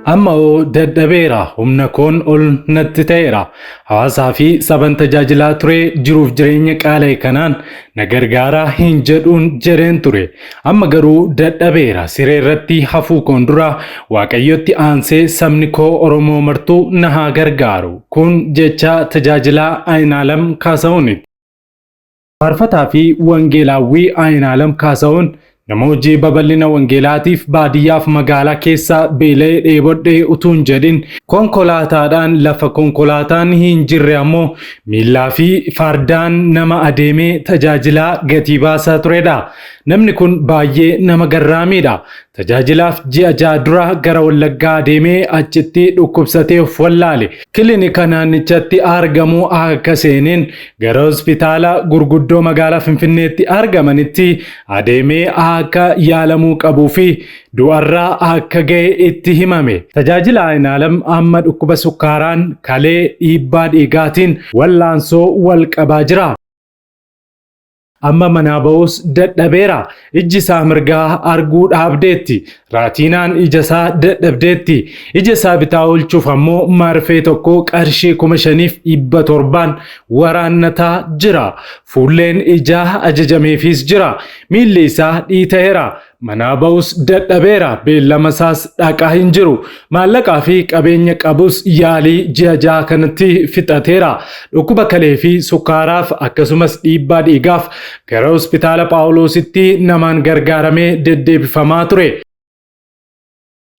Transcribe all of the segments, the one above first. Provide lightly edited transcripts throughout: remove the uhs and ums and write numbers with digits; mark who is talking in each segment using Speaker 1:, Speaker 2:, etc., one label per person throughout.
Speaker 1: Amma hoo dadhabeera, humna koon ol natti ta'eera. Hawaasaa fi saban tajaajilaa ture jiruuf jireenya qaala'e kanaan na gargaaraa hin jedhuun jedheen ture. Amma garuu dadhabeera. Siree irratti hafuu koon dura Waaqayyotti aansee sabni koo Oromoo martuu na haa gargaaru. Kun jecha tajaajilaa Ayinaalam Kaasahuuniti. Faarfataa fi Wangeelaawwii Ayinaalam Kaasahuun nama hojii babal'ina wangeelaatiif baadiyyaaf magaalaa keessa beela'ee dheebodhee utuu hin jedhin konkolaataadhaan lafa konkolaataan hin jirre ammoo miillaa fi fardaan nama adeemee tajaajilaa gatii baasaa turedha. Namni kun baay'ee nama garraamiidha. Tajaajilaaf ji'a 6 dura gara Wallaggaa adeemee achitti dhukkubsatee of wallaale. Kilinika naannichatti argamu akka seeneen gara hospitaala gurguddoo magaalaa Finfinneetti argamanitti adeemee akka yaalamuu qabuu fi du'arraa akka ga'e itti himame. Tajaajila Ayinaalam amma dhukkuba sukkaaraan, kalee, dhiibbaa dhiigaatiin wallaansoo wal qabaa jira. Amma manaa ba'uus dadhabeera. Ijji isaa mirgaa arguu dhaabdeetti. Raatiinaan ija isaa dadhabdeetti. Ija isaa bitaa oolchuuf ammoo marfee tokko qarshii 5,700n waraannataa jira. Fuulleen ijaa ajajameefiis jira. Miilli isaa dhiita'eera. Manaa ba'us dadhabeera, beellama isaas dhaqaa hin jiru. Maallaqaa fi qabeenya qabus yaalii ji'a 6 kanatti fixateera. Dhukkuba kalee fi sukkaaraaf akkasumas dhiibbaa dhiigaaf gara hospitaala Phaawuloositti namaan gargaaramee deddeebifamaa ture.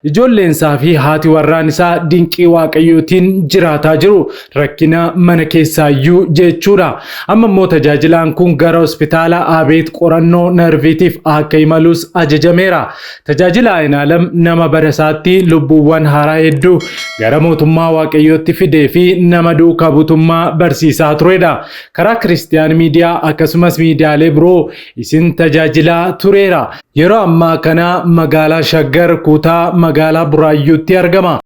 Speaker 1: Ijoolleen isaa fi haati warraan isaa dinqii Waaqayyootiin jiraataa jiru. Rakkina mana keessaayyuu jechuudha. Amma immoo tajaajilaan kun gara hospitaala Abeet qorannoo narviitiif akka imalus ajajameera. Tajaajila Ayinaalam nama bara isaatti lubbuuwwan haaraa hedduu gara mootummaa Waaqayyootti fidee fi nama duukaa butummaa barsiisaa turedha. Karaa Kiristiyaan Miidiyaa akkasumas miidiyaalee biroo isin tajaajilaa tureera. Yeroo ammaa kana magaalaa Shaggar kutaa magaalaa Buraayyuutti argama.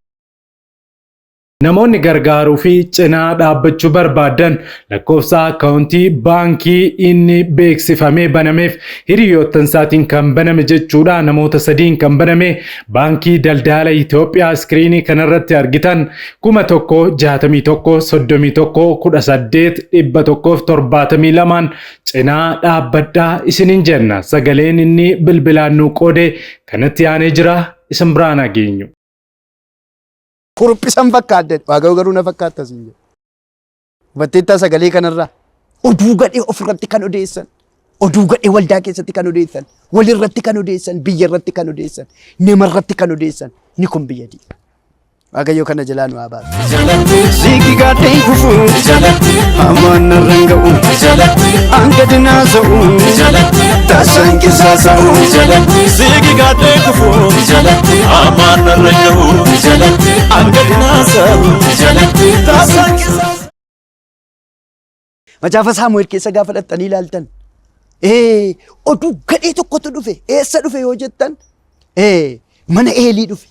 Speaker 1: Namoonni gargaaruu fi cinaa dhaabbachuu barbaadan lakkoofsa akkaawuntii baankii inni beeksifamee banameef hiriyoottan isaatiin kan baname jechuudha. Namoota sadiin kan baname baankii daldala Itoophiyaa iskiriinii kanarratti argitan 1061 31 18 172n cinaa dhaabbadhaa isinin jenna. Sagaleen inni bilbilaan nuu qoode kanatti aanee jira isin biraan haa geenyu.
Speaker 2: Kuruphisan fakkaadde Waaqayyo garuu na fakkaatta siin jedhe. Hubatteettaa sagalee kanarraa oduu gadhee ofirratti kan odeessan, oduu gadhee waldaa keessatti kan odeessan, walirratti kan odeessan, biyya irratti kan odeessan, namarratti kan odeessan ni kun biyya diiga. Waaqayyo kana jalaa nu haa baasu.
Speaker 3: Siigi gaadheen kufu hamaan narra hin ga'u hanga dinaasa'u taasaan qisaasa'u.
Speaker 4: Siigi gaadhee kufu hamaan narra hin ga'u hanga dinaasa'u taasaan qisaasa'u.
Speaker 2: Macaafa Saamu'eel keessa gaafa dhaqxanii ilaaltan ee, oduu gadhee tokkotu dhufe eessa dhufe yoo jettan ee, mana Eelii dhufe.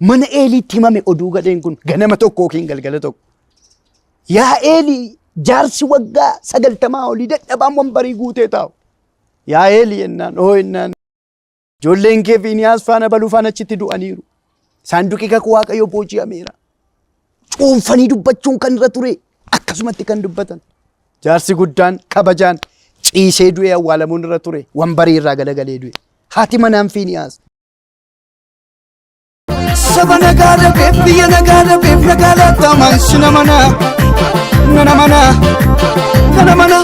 Speaker 2: Mana Eeliitti himame oduu gadheen kun ganama tokko yookiin galgala tokko. Yaa Eelii jaarsi waggaa 90 olii dadhabaan wambarii guutee taa'u. Yaa Eelii jennaan oo jennaan Ijoolleen kee Fiiniyaas faana baluu faana achitti du'aniiru. Saanduqi kakuu Waaqayyoo booji'ameera. Cuunfanii dubbachuun kan irra ture akkasumatti kan dubbatan. Jaarsi guddaan kabajaan ciisee du'ee awwaalamuun irra ture wambarii irraa galagalee du'e. Haati manaan Fiiniyaas.
Speaker 3: Saba nagaa dhabeef biyya nagaa dhabeef nagaa laattamaan sina mana nana mana nana mana.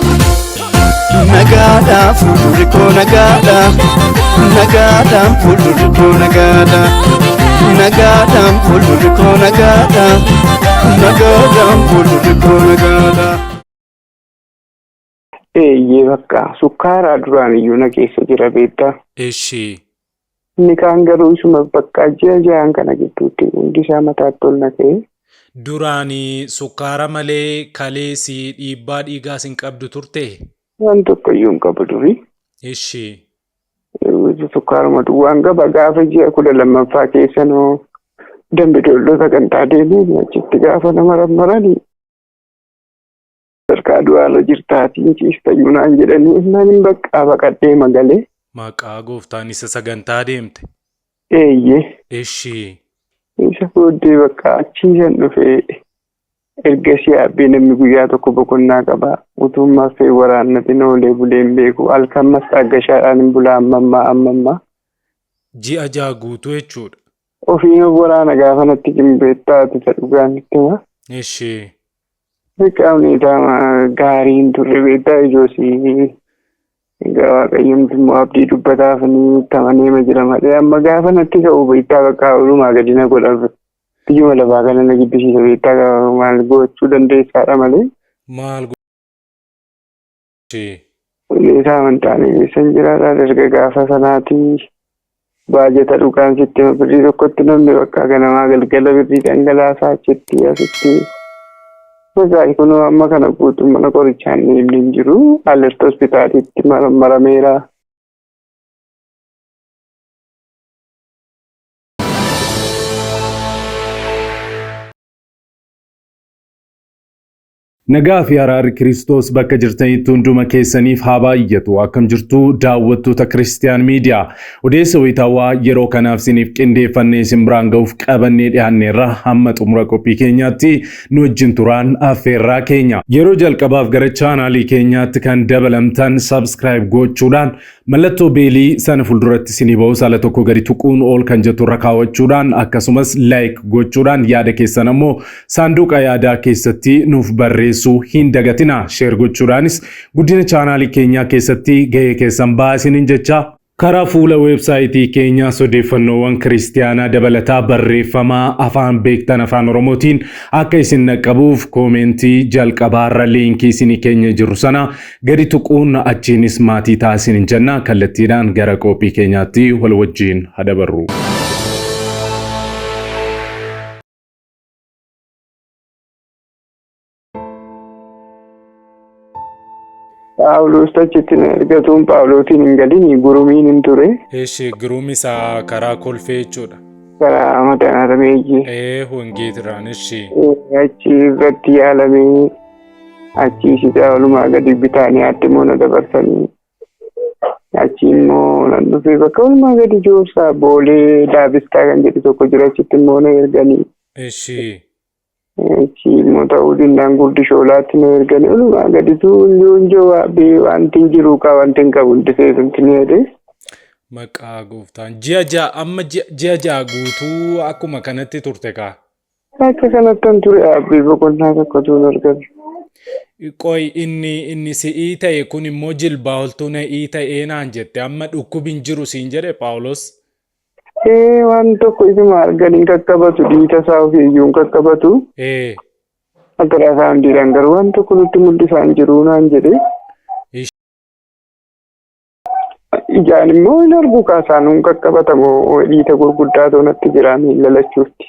Speaker 3: Nagaadha fuuldurri koo nagaadha nagaadha fuuldurri koo nagaadha nagaadha fuuldurri koo nagaadha nagaadha fuuldurri koo nagaadha.
Speaker 5: Eeyyee bakka sukkaaraa duraan iyyuu na keessa jira beektaa.
Speaker 1: Eshi.
Speaker 5: Inni kaan garuu isuma bakka ji'a ja'an kana gidduutti hundi isaa mataatti ol na ka'e.
Speaker 1: Duraan sukkaara malee kalees dhiibbaa dhiigaas hin qabdu turtee?
Speaker 5: Waan tokko iyyuu hin qabu durii.
Speaker 1: Eshi.
Speaker 5: Sukkaaruma duwwaan qaba gaafa ji'a 12ffaa keessa noo dambi dolloo sagantaa deemee achitti gaafa nama rammaranii. Sadarkaa du'aarra jirtaatiin ciistayyuu naan jedhanii innaan hin baqqaa baqadhee magalee.
Speaker 1: Maqaa gooftaan isa sagantaa deemte.
Speaker 5: Eeyyee.
Speaker 1: Eshi.
Speaker 5: Booddee bakka achii kan dhufe ergasii aabbee namni guyyaa tokko boqonnaa qaba. Utuu marfee waraannatiin oolee bulee hin beeku. Halkan mastaagashaadhaan hin bulaa amma ammaa amma ammaa.
Speaker 1: Ji'a 6 guutuu jechuudha.
Speaker 5: Ofiin of waraana gaafa natti cimbeettaa ati isa dhugaan itti hima.
Speaker 1: Ishee.
Speaker 5: Beekaa huneetaa gaarii hin turre beektaa ijoosii. Egaa Waaqayyoon immoo abdii dubbataaf ni tamaneema jira malee amma gaafa natti ka'u beektaa bakka olumaa gadi na godha. Biyyuma lafaa kana na jibbisiisa beektaa maal gochuu dandeessaadha malee.
Speaker 1: Maal gochuu?
Speaker 5: Huneetaa amantaan keessan jiraadha erga gaafa sanaatii baajata dhugaan sitti birrii tokkotti namni bakka ganamaa galgala birrii dhangalaasaa achitti asitti. Maqaan kun amma kana guutuu mana qorichaa inni hin jiru. Alert hospitaalitti marameera.
Speaker 1: Nagaa fi araarri Kiristoos bakka jirtanitti hunduma keessaniif haa baay'atu. Akkam jirtu daawwattoota Kiristiyaan Miidiyaa. Odeessa wayitaawaa yeroo kanaaf isiniif qindeeffannee isin biraan ga'uuf qabannee dhiyaanneerra hamma xumura qophii keenyaatti nu wajjin turaan affeerraa keenya. Yeroo jalqabaaf gara chaanaalii keenyaatti kan dabalamtan subscribe gochuudhaan mallattoo beelii sana fuulduratti isinii ba'us ala tokko gadi tuquun ol kan jettu irra kaawwachuudhaan akkasumas like gochuudhaan yaada keessan ammoo saanduqa yaadaa keessatti nuuf barreessuu hin dagatina. Share gochuudhaanis guddina chaanaalii keenyaa keessatti gahee keessan ba'aa isiniin jecha. Karaa fuula weebsaayitii keenyaas odeeffannoowwan kiristiyaanaa dabalataa barreeffamaa afaan beektan afaan Oromootiin akka isin naqqabuuf koomentii jalqabaarra liinkii isinii keenya jiru sana gadi tuquun achiinis maatii ta'a isiniin jenna. Kallattiidhaan gara qophii keenyaatti wal wajjin haa dabarru.
Speaker 5: Paawuloos achitti na ergatuun Paawuloosiin hin galin gurumiin hin ture.
Speaker 1: Eeshi guruum isaa karaa kolfee jechuudha.
Speaker 5: Karaa madaalameeyyi.
Speaker 1: Ee hongeetiraan eshi.
Speaker 5: Achi irratti yaalamee achi isitaa walumaa gadi bitaaniyaatti immoo na dabarsanii. Achi immoo nan dhufee bakka walumaa gadi joorsaa boolee daabistaa kan jedhu tokko jira achitti immoo na erganii.
Speaker 1: Eshi.
Speaker 5: Achi immoo ta'uu danda'an gurdi shoolaatti na erganii walumaa gaditu hunjoo wanti hin jiru kaa wanti hin qabu hundi seetumti ni jedhee.
Speaker 1: Maqaa gooftaan ji'a 6 amma ji'a 6 guutuu akkuma kanatti turte kaa.
Speaker 5: Akka kanatti kan ture abbii boqonnaa tokko tuun argame.
Speaker 1: Qoy inni si'ii ta'e kun immoo jilbaa oltuu na'ii ta'ee naan jette amma dhukkubi hin jiru siin jedhe Phaawulos.
Speaker 5: Ee waan tokko isuma arganii qaqqabatu dhiita isaa ofii iyyuu hin qaqqabatu.
Speaker 1: Ee.
Speaker 5: Akka hundiidhaan garuu waan tokko nutti mul'isaa hin jiru naan jedhe. Ijaan immoo hin argu kaasaan hin qaqqabatamu dhiita gurguddaa toonatti jira miilla lachuutti.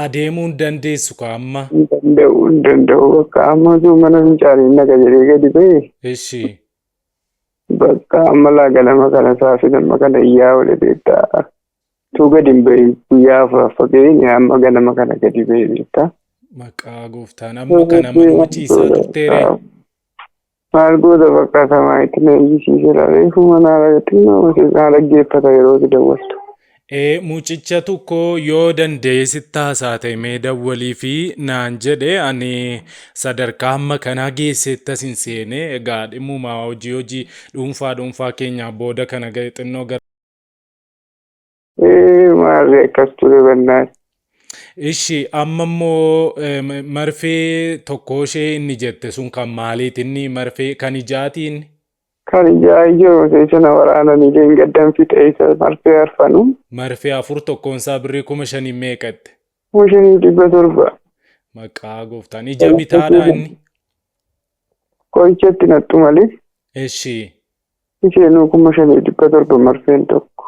Speaker 1: Adeemuu hin dandeessu ka amma.
Speaker 5: Hin danda'u hin danda'u bakka amma osoo mana fincaanii naqa jedhee gadi ba'e.
Speaker 1: Eshi.
Speaker 5: Bakka amma laagalama kana saafi nama kana iyyaa oole beektaa. Tuu gadi hin bahin guyyaa afuraffaa ga'een amma ganama kana gadi ba'e beektaa.
Speaker 1: Maqaa gooftaan amma kana manuma ciisaa turteere.
Speaker 5: Maal goota bakka samaa itti na iyyisiiseera reefu mana naa dhaggeeffata yeroo itti dawwaltu.
Speaker 1: Ee mucicha tokko yoo danda'e sitti haasaa ta'e mee dawwalii fi naan jedhe ani sadarkaa amma kanaa geessetti as hin seene egaa dhimmuma hojii hojii dhuunfaa dhuunfaa keenyaa booda kana xinnoo gara.
Speaker 5: Ee maarree akkas ture bannaan.
Speaker 1: Ishi amma immoo marfee tokko ishee inni jette sun kan maaliiti inni marfee kan ijaatiin?
Speaker 5: Kan ijaa ijoo keessa na waraananii leengaddan fixe isa marfee arfanu.
Speaker 1: Marfee 4 tokkoon isaa birrii 5,000 meeqatte?
Speaker 5: 5,700.
Speaker 1: Maqaa gooftaan ija bitaadha inni.
Speaker 5: Qorichatti nattu malee.
Speaker 1: Ishi.
Speaker 5: Isheenuu 5,700 marfeen tokko.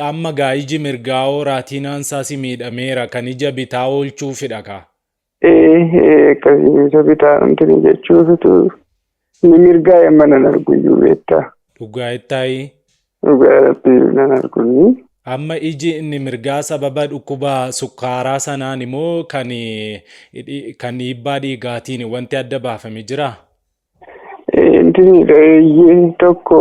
Speaker 1: Amma gaa iji mirgaa raatinaan isaas miidhameera kan ija bitaa oolchuufidha kaa.
Speaker 5: Ee akkasii isa bitaa wanti jechuufitu ni mirgaa yamma nan argu iyyuu beektaa.
Speaker 1: Dhugaa ittaayi.
Speaker 5: Dhugaa rabbii nan argu inni.
Speaker 1: Amma iji inni mirgaa sababa dhukkuba sukkaaraa sanaan immoo kan dhiibbaa dhiigaatiin wanti adda baafame jira.
Speaker 5: Inti eeyyee tokko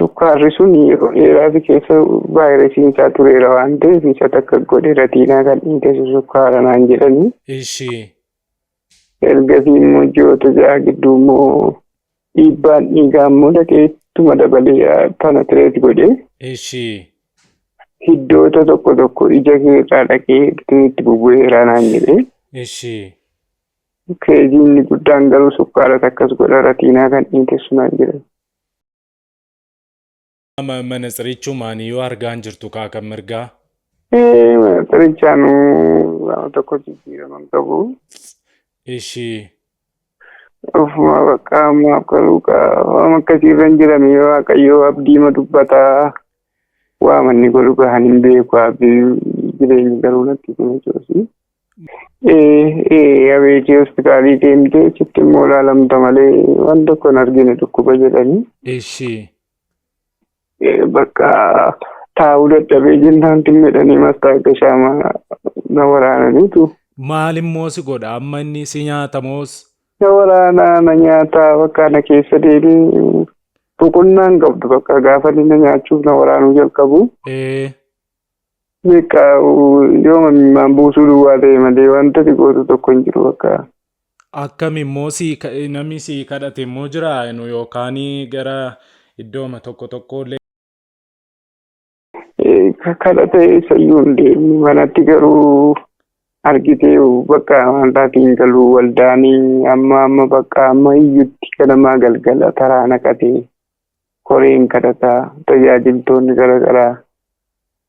Speaker 5: Sukkaarri sun yeroo dheeraaf keessa vaayirasiin isaa tureera waan ta'eef isa takka godhe ratiinaa kan dhiiteessu sukkaara naan jedhanii.
Speaker 1: Ishii.
Speaker 5: Ergasii immoo ji'oota 6 gidduu immoo dhiibbaan dhiigaa immoo dhaqee ittuma dabalee panatireet godhe.
Speaker 1: Ishii.
Speaker 5: Hiddoota tokko tokko ija keerraa dhaqee itti bubbu'eera naan jedhe.
Speaker 1: Ishii.
Speaker 5: Keeziin guddaan garuu sukkaara akkas godha ratiinaa kan dhiiteessu naan jedhan.
Speaker 1: Manatsirichumaan yoo argaan jirtu kaa kan mirgaa.
Speaker 5: Manatsirichaan waan tokko jijjiiraman qabu.
Speaker 1: Ishii.
Speaker 5: Ofuma bakka ammaaf garuu waan akkasiirra hin jirame Waaqayyoo abdiima dubbataa waamanni godhu gahan hin beeku abdii jireenyi garuu natti hima joosi. Abeetii hospitaalii deemtee achitti immoo ilaalamta malee waan tokko hin argine dhukkuba jedhanii.
Speaker 1: Ishii.
Speaker 5: Bakka taa'uu dadhabee jennaan timmedhanii mastaaqashaa na waraananiitu.
Speaker 1: Maal immoo si godha amma inni si nyaatamoos?
Speaker 5: Na waraanaa na nyaataa bakka na keessa deemee boqonnaa hin qabdu bakka gaafa inni na nyaachuuf na waraanuu jalqabu. Beekaa yoo mammaan buusuu duwwaa ta'e malee wanta si gootu tokko hin jiru bakka.
Speaker 1: Akkam immoo si namni si kadhate immoo jira nu yookaan gara iddooma tokko tokko illee.
Speaker 5: Kadhate isayyuu hin deemne manatti garuu argitee bakka amantaatiin galuu waldaanii amma amma bakka amma iyyutti ganamaa galgala taraa naqatee koreen kadhataa tajaajiltoonni garaagaraa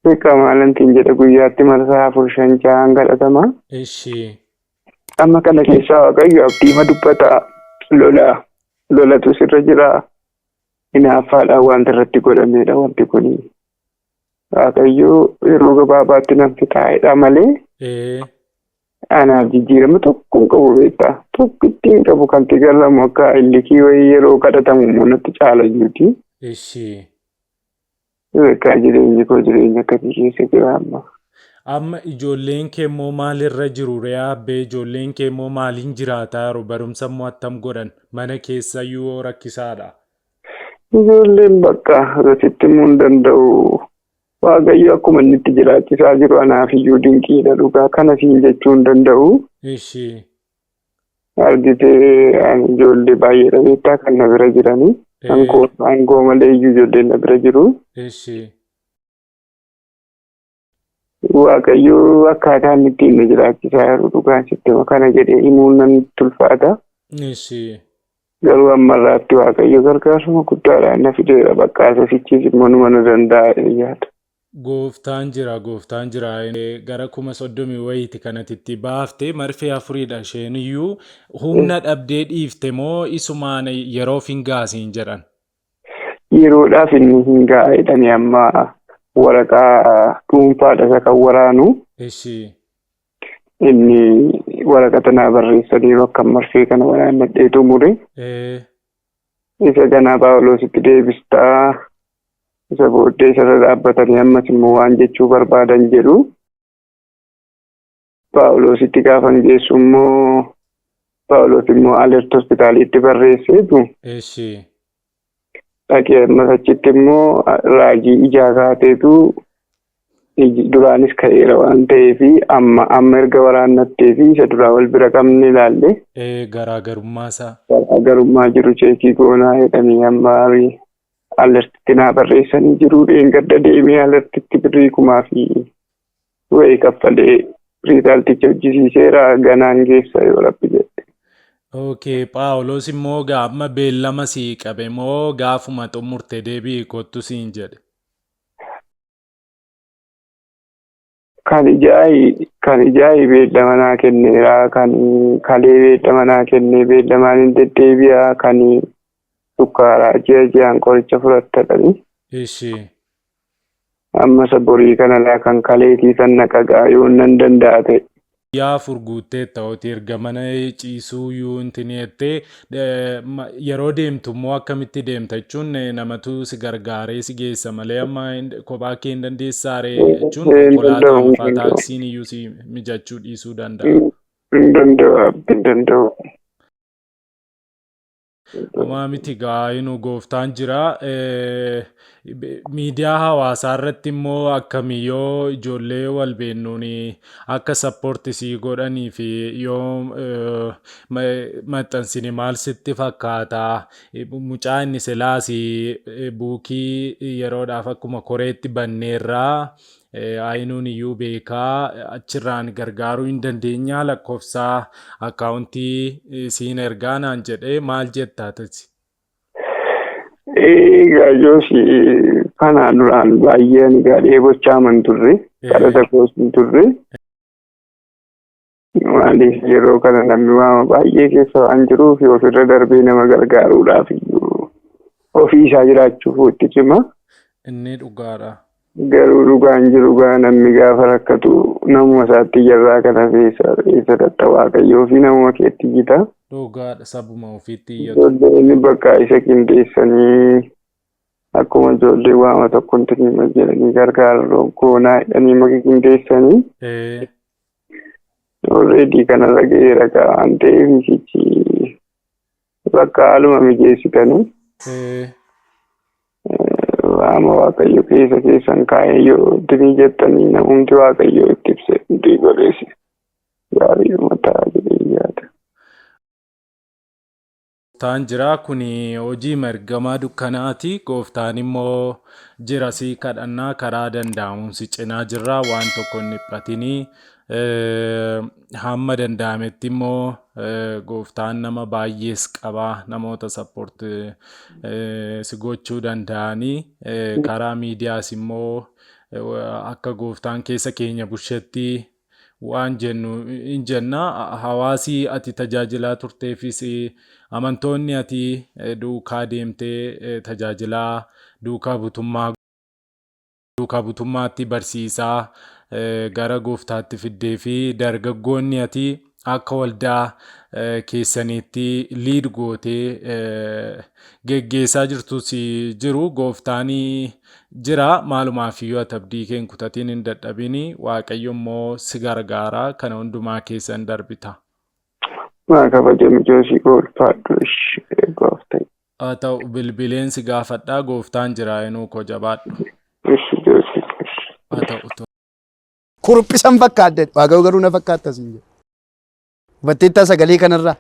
Speaker 5: beekaa maalantiin jedha guyyaatti marsaa 4 5 6 kadhatama.
Speaker 1: Ishii.
Speaker 5: Amma kana keessaa Waaqayyo abdiima dubbataa lola lolatu sirra jira hinaaffaadhaan wanta irratti godhamedha wanti kuni. Waaqayyo yeroo gabaabaatti nan fixaa'edha malee anaaf jijjiirama tokko hin qabu beektaa tokko ittiin qabu kan tigalamu akka illikii wayii yeroo kadhatamu immoo natti caala jiruuti.
Speaker 1: Ishii.
Speaker 5: Beekaa jireenyi koo jireenya akkasii keessa jira amma.
Speaker 1: Amma ijoolleen kee immoo maalirra jiru re'aa abbee ijoolleen kee immoo maaliin jiraataa jiru barumsa immoo attam godhan mana keessayyuu rakkisaadha.
Speaker 5: Ijoolleen bakka asitti himuu hin danda'u. Waaqayyo akkuma inni itti jiraachisaa jiru anaaf iyyuu dinqiidha dhugaa kana siin jechuu hin danda'u.
Speaker 1: Ishii.
Speaker 5: Argitee ani ijoollee baay'eedha beektaa kan na bira jiranii. Aangoo malee iyyuu ijoolleen na bira jiru.
Speaker 1: Ishii.
Speaker 5: Waaqayyo akkaataa inni ittiin na jiraachisaa jiru dhugaan sitti hima kana jedhee himuun nan tulfaata.
Speaker 1: Ishii.
Speaker 5: Garuu ammarraatti Waaqayyo gargaarsuma guddaadhaan na fideera bakka asasichis immoo numa nu danda'a yaada.
Speaker 1: Gooftaan jira gooftaan jira gara 30,000 wayiiti kanatti itti baaftee marfee 4dha isheen iyyuu humna dhabdee dhiifte moo isumaan yeroof hin gaasiin jedhan.
Speaker 5: Yeroodhaaf inni hin ga'a jedhanii amma waraqaa dhuunfaadha isa kan waraanu.
Speaker 1: Ishii.
Speaker 5: Inni waraqaa naa barreessaniiru akka marfee kana waraannadhee xumure. Isa ganaa Paawuloositti deebistaa isa booddee isarra dhaabbatanii ammas immoo waan jechuu barbaadan jedhu. Paawuloositti gaafan geessu immoo Paawuloos immoo alert hospitaaliitti barreesseetu.
Speaker 1: Ishii.
Speaker 5: Dhaqee ammas achitti immoo raajii ijaa kaateetu duraanis ka'eera waan ta'eef amma amma erga waraannattee fi isa duraa wal bira qabne ilaalle.
Speaker 1: Garaagarummaa isaa.
Speaker 5: Garaagarummaa jiru cheekii goonaa jedhanii amma alertitti naa barreessanii jiru. Dheengadda deemee alertitti birrii 1000 fi wayii kaffalee riizaalticha hojjisiiseera ganaan geessa yoo rabbi jedhe.
Speaker 1: Okay, Paawuloos immoo gaafuma beellama sii qabe moo gaafuma xumurte deebi'i kottu siin jedhe.
Speaker 5: Kan ijaayi beellama naa kenneera kan kalee beellama naa kennee beellamaan hin deddeebi'a kan sukkaaraa ji'a ji'aan qoricha fudhattadhani.
Speaker 1: Ishii.
Speaker 5: Amma isa borii kana laa kan kaleetii san naqagaa yoo nan danda'a ta'e.
Speaker 1: Guyyaa 4 guuttee ta'uti erga mana ciisuu iyyuu intin jettee yeroo deemtu immoo akkamitti deemta jechuun namatu si gargaaree si geessa malee amma kophaa kee hin dandeessaa ree jechuun konkolaataa fa'aa taaksiin iyyuu si mijachuu dhiisuu danda'a.
Speaker 5: Hin danda'u hin danda'u.
Speaker 1: Homaa miti gaa inu gooftaan jira. Miidiyaa hawaasaa irratti immoo akkamii yoo ijoollee wal beennuun akka support sii godhanii fi yoo maxxansine maal sitti fakkaata? Mucaa inni silaas buukii yeroodhaaf akkuma koreetti banneerraa ayinuun iyyuu beekaa achirraan gargaaruu hin dandeenya lakkoofsa akkaawuntii siin ergaa naan jedhee maal jettaa tasi?
Speaker 5: Egaa Joosi kana duraan baay'ee ani gaa dheebochaa man turre kadhata koos hin turre. Maaliif yeroo kana namni waama baay'ee keessa waan jiruuf ofirra darbee nama gargaaruudhaaf iyyuu ofii isaa jiraachuuf itti cima.
Speaker 1: Inni dhugaadha.
Speaker 5: Garuu dhugaan jiru gaa namni gaafa rakkatu namuma isaatti iyyarraa kana feesa eessa dhatta waaqayyoo fi namuma keetti iyyita.
Speaker 1: Dhugaadha sabuma ofiitti iyyatu.
Speaker 5: Ijoolleen bakka isa qindeessanii akkuma ijoollee waama tokko hin jedhanii gargaaru goonaa jedhanii maka qindeessanii already kanarra ga'eera gaa waan ta'eef isichi bakka haaluma mijeessitanii waama waaqayyo keessa keessan kaa'ee yoo dinii jettanii namumti waaqayyo itti ibse hundi godheesse gaariidhuma ta'a jedhee yaada.
Speaker 1: Gooftaan jira kun hojii ergamaa dukkanaati. Gooftaan immoo jira si kadhannaa karaa danda'amuun si cinaa jirra waan tokko hin dhiphatinii. Hamma danda'ametti immoo gooftaan nama baay'ees qaba namoota support si gochuu danda'anii karaa miidiyaas immoo akka gooftaan keessa keenya bushetti waan jennu hin jenna. Hawaasi ati tajaajilaa turteefis amantoonni ati duukaa deemtee tajaajilaa duukaa butummaatti barsiisaa gara gooftaatti fiddee fi dargaggoonni ati akka waldaa keessaniitti lead gootee geggeessaa jirtus jiru. Gooftaanii jira maalumaaf iyyuu ati abdii kee hin kutatiin hin dadhabini waaqayyo immoo si gargaara kana hundumaa keessan darbita.
Speaker 5: Maa kabajami Joosii koo ulfaadhu eebbaaf ta'e.
Speaker 1: Haa ta'u bilbileen si gaafadhaa gooftaan jira inuu koo jabaadhu.
Speaker 5: Ishi Joosii.
Speaker 1: Haa ta'u.
Speaker 2: Kuruphisan fakkaadde waaqayyo garuu na fakkaattas hin jedhu. Hubatteettaa sagalee kanarraa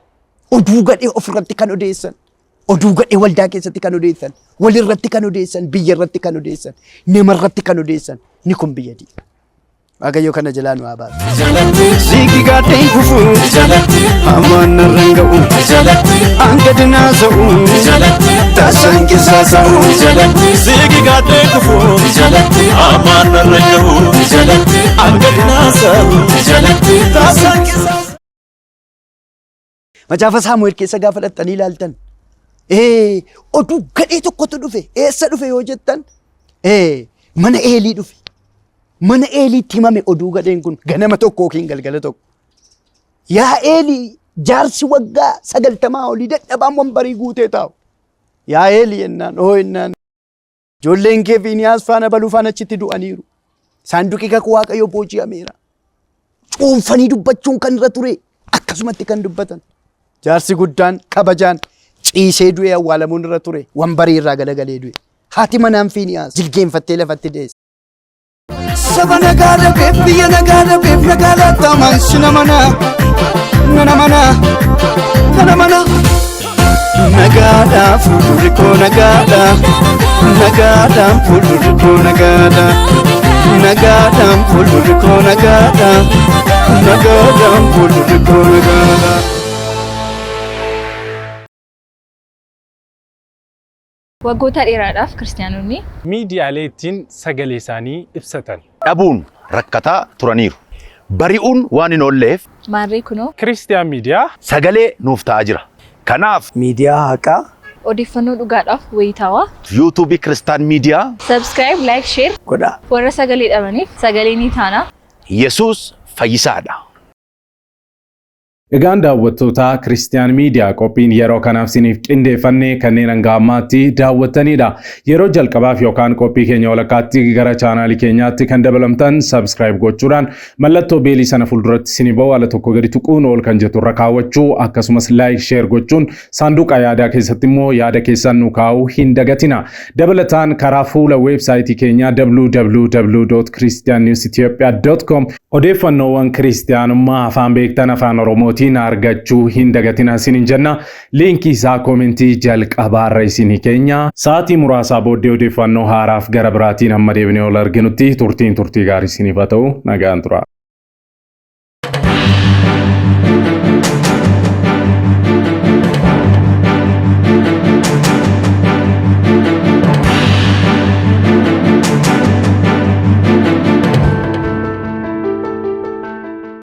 Speaker 2: oduu gadhee ofirratti kan odeessan, oduu gadhee waldaa keessatti kan odeessan, walirratti kan odeessan, biyya irratti kan odeessan, namarratti kan odeessan ni kun biyya diiga. Waaqayyo kana jalaa nu haa baasu.
Speaker 3: Siigi gaadheen kufu hamaan narraan ga'u hanga dinaasa'u taasaan qisaasa'u.
Speaker 4: Siigi gaadhee kufu hamaan narraan ga'u hanga dinaasa'u taasaan qisaasa'u.
Speaker 2: Macaafa Saamu'eel keessa gaafa dhaqxanii ilaaltan oduu gadhee tokkotu dhufe eessa dhufe yoo jettan mana Eelii dhufe. Mana Eeliitti himame oduu gadheen kun ganama tokko yookiin galgala tokko. Yaa Eelii jaarsi waggaa 90 olii dadhabaan wambarii guutee taa'u. Yaa Eelii jennaan oo jennaan ijoolleen kee Fiiniyaas faana baluu faana achitti du'aniiru. Saanduqi kakuu Waaqayyoo booji'ameera. Cuunfanii dubbachuun kan irra ture akkasumatti kan dubbatan. Jaarsi guddaan kabajaan ciisee du'ee awwaalamuun irra ture wambarii irraa galagalee du'e. Haati manaan Fiiniyaas jilgeenfattee lafatti deesse.
Speaker 3: Saba nagaa dhabeef biyya nagaa dhabeef nagaa laattamaan sina mana nana mana nana mana. Nagaadhaan fuuldurri koo nagaadha nagaadhaan fuuldurri koo nagaadha nagaadhaan fuuldurri koo nagaadha nagaadhaan fuuldurri koo nagaadha.
Speaker 6: Waggoota dheeraadhaaf kiristaanonni
Speaker 1: miidiyaalee ittiin sagalee isaanii ibsatan
Speaker 7: dhabuun rakkataa turaniiru. Bari'uun waan hin oolleef
Speaker 6: maarree kunoo
Speaker 1: Kiristiyaan miidiyaa
Speaker 7: sagalee nuuf ta'aa jira. Kanaaf
Speaker 2: miidiyaa haqaa
Speaker 6: odeeffannoo dhugaadhaaf wayitaawaa
Speaker 7: yuutuubii Kiristaan miidiyaa
Speaker 6: subscribe, like, share
Speaker 2: godhaa.
Speaker 6: Warra sagalee dhabaniif sagalee ni taana.
Speaker 7: Yesuus fayyisaadha.
Speaker 1: Egaan daawwattoota Kiristiyaan Miidiyaa, qophiin yeroo kanaaf isiniif qindeeffanne kanneen hanga ammaatti daawwattanidha. Yeroo jalqabaaf yookaan qophii keenya walakkaatti gara chaanaalii keenyaatti kan dabalamtan subscribe gochuudhaan mallattoo beelii sana fuulduratti isinii ba'u ala tokko gadi tuquun ol kan jettu irra kaawwachuu, akkasumas like, share gochuun saanduqa yaadaa keessatti immoo yaada keessan nu kaa'uu hin dagatina. Dabalataan karaa fuula weebsaayitii keenyaa www.christiannewsethiopia.com odeeffannoowwan kiristiyaanummaa afaan beektan Afaan Oromootiin argachuu hin dagatina isiniin jenna. Liinkii isaa koomentii jalqabaarra isinii keenya. Sa'aatii muraasaa booddee odeeffannoo haaraaf gara biraatiin hamma deebinee ol arginutti turtiin turtii gaarii isiniif haa ta'u, nagaan tura.